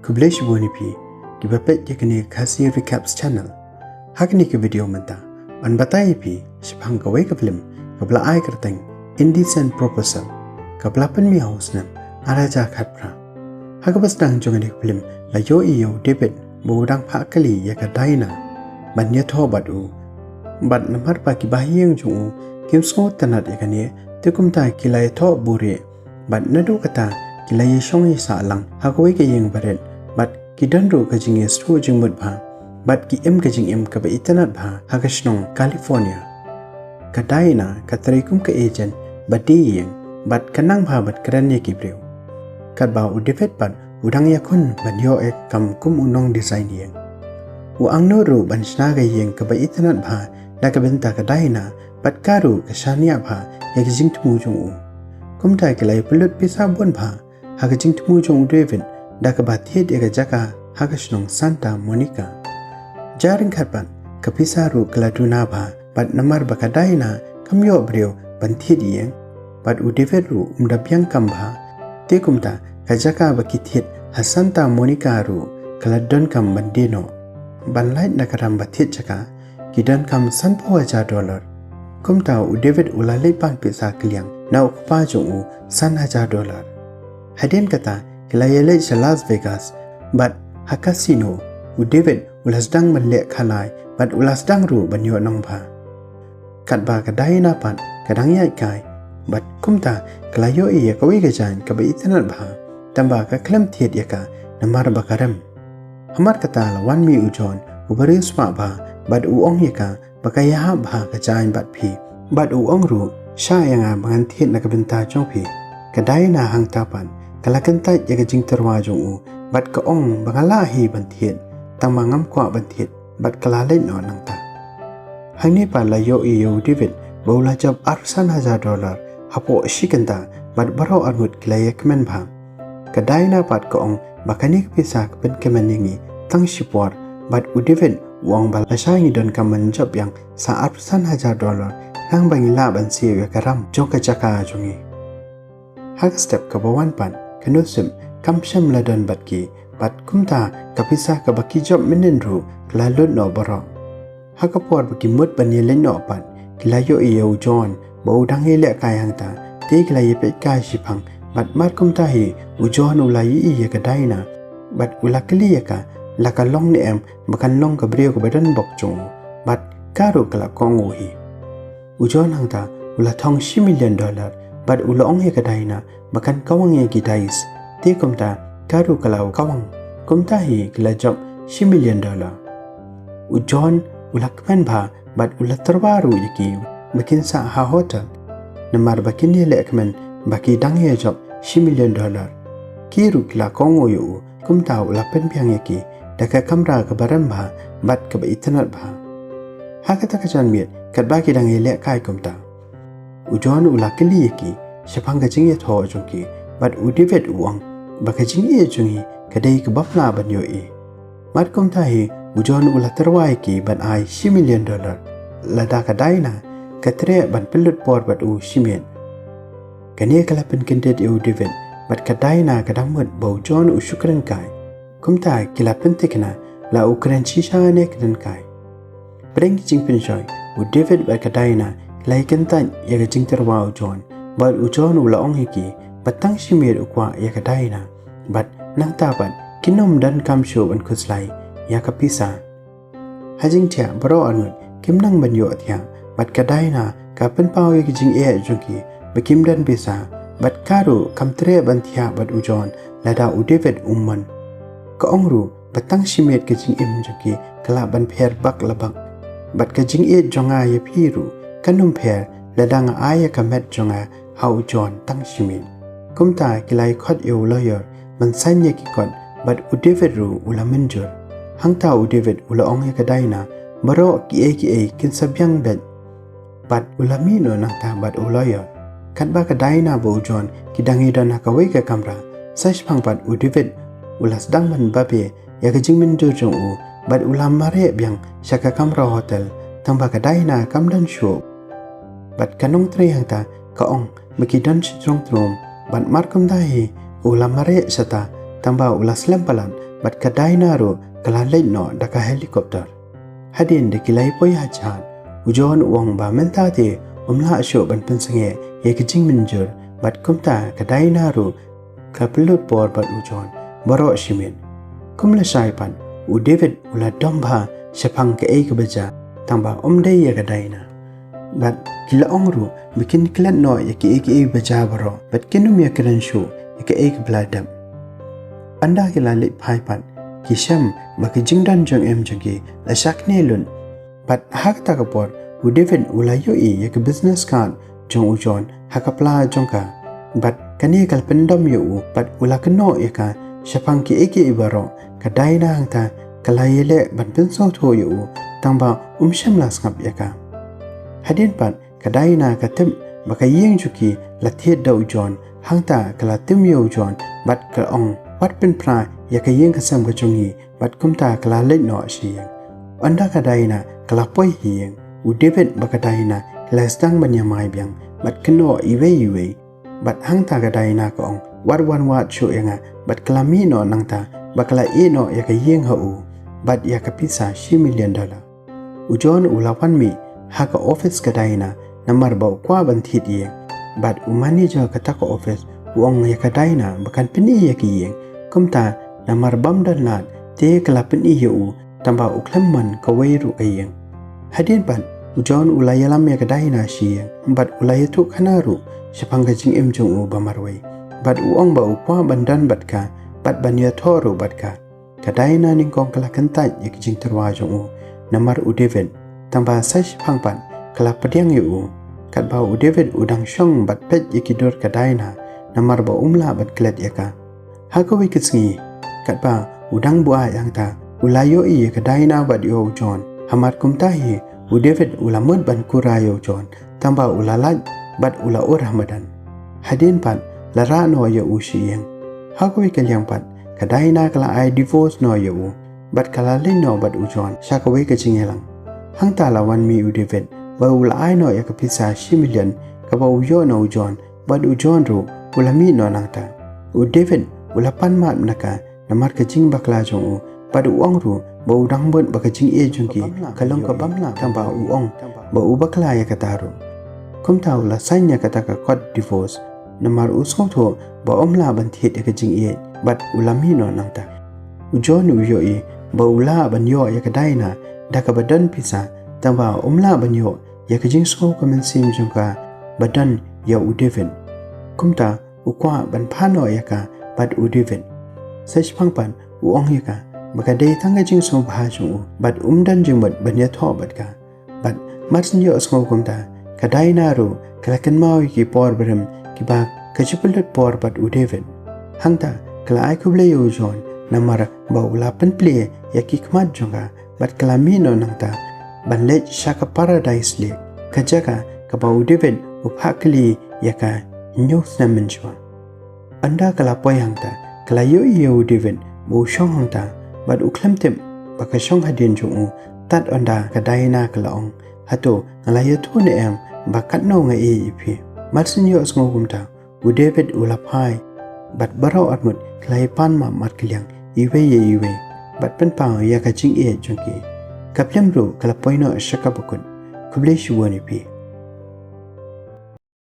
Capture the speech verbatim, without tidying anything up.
Khublei shibun ïa phi kiba peit ïa kane ka Khasi Recaps channel. Ha kane ka video mynta, ngan batai ïa phi shaphang kawei ka film kaba la ai kyrteng Indecent Proposal, kaba la pynmih ha u snem ar hajar khatphra. Ha kaba sdang jong kane ka film la ïohi ïa u David ba u dang phah kali ïa ka Diana ban ïathoh bad u. Bad namar ba ki bahaïing jong u kim sngewtynnat ïa kane, te kumta ki la ïathoh buhrieh. Bad naduh kata ki la ïashong ïasah lang ha kawei ka ïing barit, bad ki don ruh ka jingïasyrdoh jingmut bha, bad ki im ka jingim kaba itynnat bha ha ka shnong California. Ka Diana ka trei kum ka agent ba die ïing, bad ka nang bha ban kren ïa ki briew. Katba u David pat u dang ïakhun ban ïoh ïa ka kam kum u nong design ïing. U angnud ruh ban shna ka ïing kaba itynnat bha na ka bynta ka Diana, bad ka ruh ka shaniah bha ïa ka jingthmu jong u. Kumta ki la ïa pynlut pisa bun bha ha ka jingthmu jong u David da kaba thied ïa ka jaka ha ka shnong Santa Monica. Jar ryngkat pat ka pisa ruh ka la duna bha, bad namar ba ka Diana kam ïoh briew ban thied ïing, bad u David ruh um da biang kam bha. Te kumta ka jaka ba ki thied ha Santa Monica ruh ka la donkam ban die noh. Ban lait na ka ram ba thied jaka ki donkam sanphew hajar dollar. Kumta u David u la leit pan pisa kylliang na u kpa jong u san hajar dollar. Hadien kata ki la ïaleit sha Las Vegas, bad ha casino u David u la sdang ban leh khalai, bad u la sdang ruh ban ïoh nongbha. Katba ka Diana pat ka dang ïaid kai, bad kumta ka la ïohi ïa kawei ka jaiñ kaba itynnat bha, tangba ka khlem thied ïa ka namar ba ka rem. Hamar kata la wan mih u John, uba riewspah bha, bad u ong ïa ka ba ka ïahap bha ka jaiñ bad phi. Bad u ong ruh, shah ïa nga ba ngan thied na ka bynta jong phi. Ka Diana hangta pat ka la kyntait ïa ka jingtyrwa jong u, bad ka ong ba nga lah hi ban thied, tangba ngam kwah ban thied, bad ka la leit noh nangta. Hangne pat la ïohi ïa u David ba u la jop arphew san hajar dollar hapoh shi kynta, bad baroh arngut ki la ïakmen bha. Ka Diana pat ka ong ba kane ka pisa ka pynkmen ïa ngi tang shipor, bad u David u ong ba lashai ngi donkam ban jop biang sa arphew san hajar dollar, khnang ba ngi lah ban siew ïa ka ram jong ka jaka jong ngi. Ha ka step kaba wan pat ka nusip kam shym la don bad ki, bad kumta ka pisa kaba ki jop mynhynnin ruh ka la lut noh baroh. Ha ka por ba ki mut ban ïaleit noh pat, ki la ïohi ïa u John ba u dang ïalehkai hangta. Te ki la ïapeit kai shiphang, bad mar kumta hi u John u la ïohi ïa ka Diana, bad u la kylli ïa ka la ka long ne em ba kan long ka briew kaba donbok jong u, bad ka ruh ka la kohnguh hi. U John hangta u la thong shi million dollar, bad u la ong ïa ka Diana ba kan kawang ïa ki dice. Te kumta ka ruh ka la kawang. Kumta hi ki la jop shi million dollar. U John u la kmen bha, bad u la tyrwa ruh ïa ki ba kin sah ha hotel, namar ba kin ïalehkmen ba ki dang ïa jop shi million dollar. Ki ruh ki la kohnguh ïa u. Kumta u la pynbiang ïa ki da ka kamra kaba rem bha, bad kaba itynnat bha. Ha kata ka janmiet katba ki dang ïalehkai kumta, u John u la kylli ïa ki shaphang ka jingïathoh jong ki, bad u David u ong ba ka jingïeit jong ngi ka dei kaba pla ban ïohi. Mar kumta hi u John u la tyrwa ïa ki ban ai shi million dollar, lada ka Diana ka treh ban pynlut por bad u shi miet. Kane ka la pynkyndit ïa u David, bad ka Diana ka dang mut ba u John u shu kren kai. Kumta ki la pynthikna la u kren shisha ne kren kai. Pdeng ki jingpynshoi, u David bad ka Diana ki la ïakyntait ïa ka jingtyrwa u John, bad u John u la ong ïa ki ba tang shi miet u kwah ïa ka Diana, bad nangta pat kin ym donkam shuh ban khuslai ïa ka pisa. Ha jingthiah baroh arngut kim nang ban ïohthiah, bad ka Diana ka pynpaw ïa ka jingeh jong ki ba kim don pisa, bad ka ruh kam treh ban thiah bad u John lada u David um mon. Ka ong ruh ba tang shi miet ka jingim jong ki ka lah ban pher bak la bak, bad ka jingïeit jong nga ïa phi ruh kan ym pher lada nga ai ïa ka met jong nga ha u John tang shi miet. Kumta ki la ïa khot ïa u lawyer ban sign ïa ki kot, bad u David ruh u la mynjur. Hangta u David u la ong ïa ka Diana baroh kiei kiei kin sa biang beit, bad u la mih noh nangta bad u lawyer. Katba ka Diana bad u John ki dang ïadon ha kawei ka kamra, sa shiphang pat u David u la sdang ban babe ïa ka jingmynjur jong u, bad u la mareh biang sha ka kamra hotel, tangba ka Diana kam don shuh. Bad ka nongtrei hangta ka ong ba ki don shi jrong trum, bad mar kumta hi u la mareh shata, tangba u la slem palat bad ka Diana ruh ka la leit noh da ka helicopter. Hadien da ki la ïa poi ha jhad, u John u ong ba mynta te um lah shuh ban pynsangeh ïa ka jingmynjur, bad kumta ka Diana ruh ka pynlut por bad u John baroh shi miet. Kum lashai pat, u David u la dom bha shaphang kaei kaba jia, tangba um dei ïa ka Diana. Bad ki la ong ruh ba kin klet noh ïa kiei kiei ba jia baroh, bad kin ym ïakren shuh ïa kaei kaba la dep. Ynda ki la leit phai pat, ki shem ba ka jingdon jingem jong ki la shakne lut. Bad ha kata ka por, u David u la ïohi ïa ka business card jong u John ha ka pla jong ka. Bad kane ka la pyndom ïa u, bad u la kynnoh ïa ka shaphang kiei kiei baroh. Ka Diana hangta ka la ïaleh ban pynsngewthuh ïa u, tangba um shym la sngap ïa ka. Hadien pat, ka Diana ka tip ba ka ïing jong ki la thied da u John, hangta ka la tim ïa u John bad ka ong, wat pynpra ïa ka ïing ka sem ka jong ngi, bad kumta ka la leit noh sha ïing. Ynda ka Diana ka la poi ha ïing, u David bad ka Diana ki la sdang ban ïamai biang bad kynnoh iwei iwei. Bad hangta ka Diana ka ong, wat wan wad shuh ïa nga, bad ka la mih noh nangta, bad ka la ïeh noh ïa ka ïing ha u, bad ïa ka pisa shi million dollar. U John u la wan mih ha ka office ka Diana, namar ba u kwah ban thied ïing. Bad u manager kata ka office u ong ïa ka Diana ba kan pyni ïa ka ïing. Kumta namar bym don lad, te ka la pyni ïa u, tangba u khlem mon kawei ruh ka ïing. Hadien pat, u John u la ïalam ïa ka Diana sha ïing, bad u la ïathuh khana ruh shaphang ka jingim jong u ba marwei. Bad u ong ba u kwah ban don bad ka, bad ban ïathoh ruh bad ka. Ka Diana nyngkong ka la kyntait ïa ka jingtyrwa jong u namar u David. Tangba sa shiphang pat ka la pdiang ïa u, katba u David u dang shong bad peit ïa ki dur ka Diana, namar ba um lah ban klet ïa ka. Ha kawei ka sngi, katba u dang buaid hangta, u la ïohi ïa ka Diana bad ïa u John. Hamar kumta hi, u David u la mut ban kura ïa u John, tangba u la lait bad u la ur ha madan. Hadien pat la rah noh ïa u sha ïing. Ha kawei ka liang pat, ka Diana ka la ai divorce noh ïa u, bad ka la leit noh bad u John sha kawei ka jingïalang. Hangta la wan mih u David, bad u la ai noh ïa ka pisa shi million kaba u ïoh na u John, bad u John ruh u la mih noh nangta. U David u la pan map na ka namar ka jingbakla jong u, bad u ong ruh ba u dang mut ba ka jingïeit jong ki ka long kaba bymlah, tangba u ong ba u bakla ïa kata ruh. Kumta u la sign ïa kata ka kot divorce, namar u sngewthuh ba um lah ban thied ïa ka jingïeit, bad u la mih noh nangta. U John u ïohi ba u lah ban ïoh ïa ka Diana da kaba don pisa, tangba um lah ban ïoh ïa ka jingsngew ka mynsiem jong ka ba don ïa u David. Kumta u kwah ban phah noh ïa ka bad u David. Sa shiphang pat u ong ïa ka ba ka dei tang ka jingsngewbha jong u, bad um don jingmut ban ïathoh bad ka. Bad mar shu ïohsngew kumta, ka Diana ruh ka la kynmaw ïa ki por barim kiba ka ju pynlut por bad u David. Hangta ka la ai khublei ïa u John namar ba u la pynplie ïa ki khmat jong ka, bad ka la mih noh nangta ban leit sha ka Paradise Lake, ka jaka kaba u David u phah kylli ïa ka hynñiew snem mynshuwa. Ynda ka la poi hangta, ka la ïohi ïa u David ba u shong hangta, bad u khlem tip ba ka shong hadien jong u. Tad ynda ka Diana ka la ong, hato nga la ïathuh ne em ba katno nga ïeit ïa phi? Mar shu ïohsngew kumta, u David u la phai, bad baroh arngut ki la ïapan map markylliang iwei ïa iwei, bad pynpaw ïa ka jingïeit jong ki. Ka phlim ruh ka la poi noh sha kaba kut. Khublei shibun ïa phi.